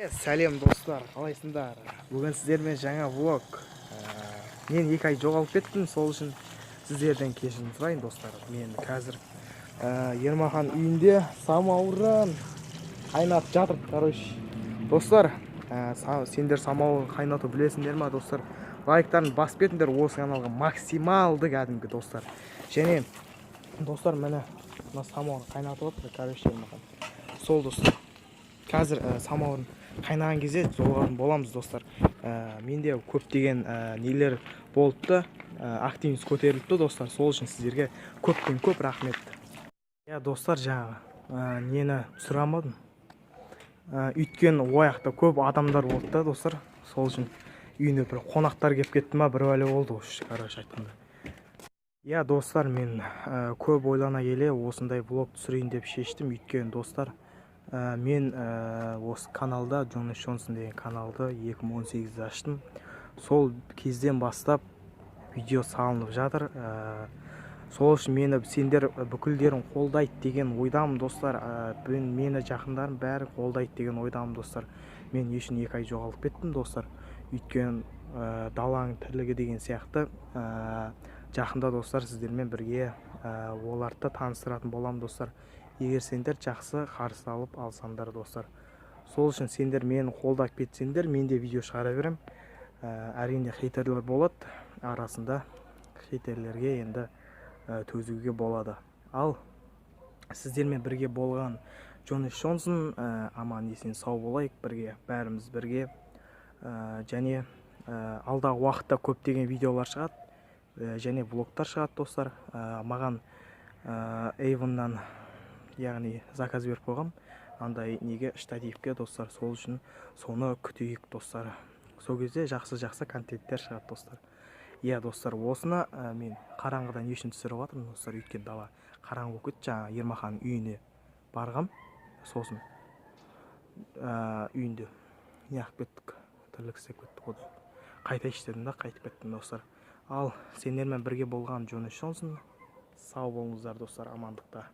Сәлем, достар, қалайсыңдар? Бүгін сіздермен жаңа влог. Мен 2 ай жоғалып кеттім, сол үшін сіздерден кешірім сұрайын, достар. Мен қазір Ермахан үйінде самаурын қайнатып жатыр, короче. Достар, сендер самауыр қайнату білесіңдер ма, достар? Лайктарын басып кетіңдер осы каналға максималды кәдімгі, достар. Және, достар, міне, мына самауыр қайнатып отыр, короче, Ермахан. Сол, достар, қазір самауырын қайнаған кезде жолығатын боламыз, достар. Менде көптеген нелер болыпты, активность көтеріліпті, достар. Сол үшін сіздерге көптен көп рахмет. Иә, достар, жаңағы нені түсіре алмадым, өйткені ол жақта көп адамдар болды да, достар. Сол үшін үйіне бір қонақтар келіп кетті ма, бір бәле болды, короче айтқанда. Иә, достар, мен көп ойлана келе осындай влог түсірейін деп шештім, өйткені, достар, мен осы каналда, Джонас Джонсон деген каналды 2018-де аштым. Сол кезден бастап видео салынып жатыр. Сол үшін мені сендер бүкілдерің қолдайды деген ойдамын, достар. Мені жақындарым бәрі қолдайды деген ойдамын, достар. Мен не үшін 2 ай жоғалып кеттім, достар? Өйткені даланың тірлігі деген сияқты. Жақында, достар, сіздермен бірге оларды да таныстыратын боламын, достар, егер сендер жақсы қарсы алып алсаңдар, достар. Сол үшін сендер мені қолдап кетсеңдер, мен де видео шығара беремін. Әрине, хейтерлер болады арасында, хейтерлерге енді төзуге болады. Ал сіздермен бірге болған Джонас Джонсон. Аман есен сау болайық бірге, бәріміз бірге. Және алдағы уақытта көптеген видеолар шығады және влогтар шығады, достар. Маған Эйвоннан, яғни, заказ беріп қойғам андай неге, штативке, достар. Сол үшін соны күтейік, достар. Сол кезде жақсы жақсы контенттер шығады, достар. Иә, достар, осыны мен қараңғыда не үшін түсіріп жатырмын, достар? Өйткені дала қараңғы болып кетті. Жаңа Ермаханның үйіне барғам, сосын үйінде неғып кеттік, тірлік істеп кеттік ғой. Қайтайыншы дедім да, қайтып кеттім, достар. Ал сендермен бірге болған Джонас Джонсон. Сау болыңыздар, достар, амандықта.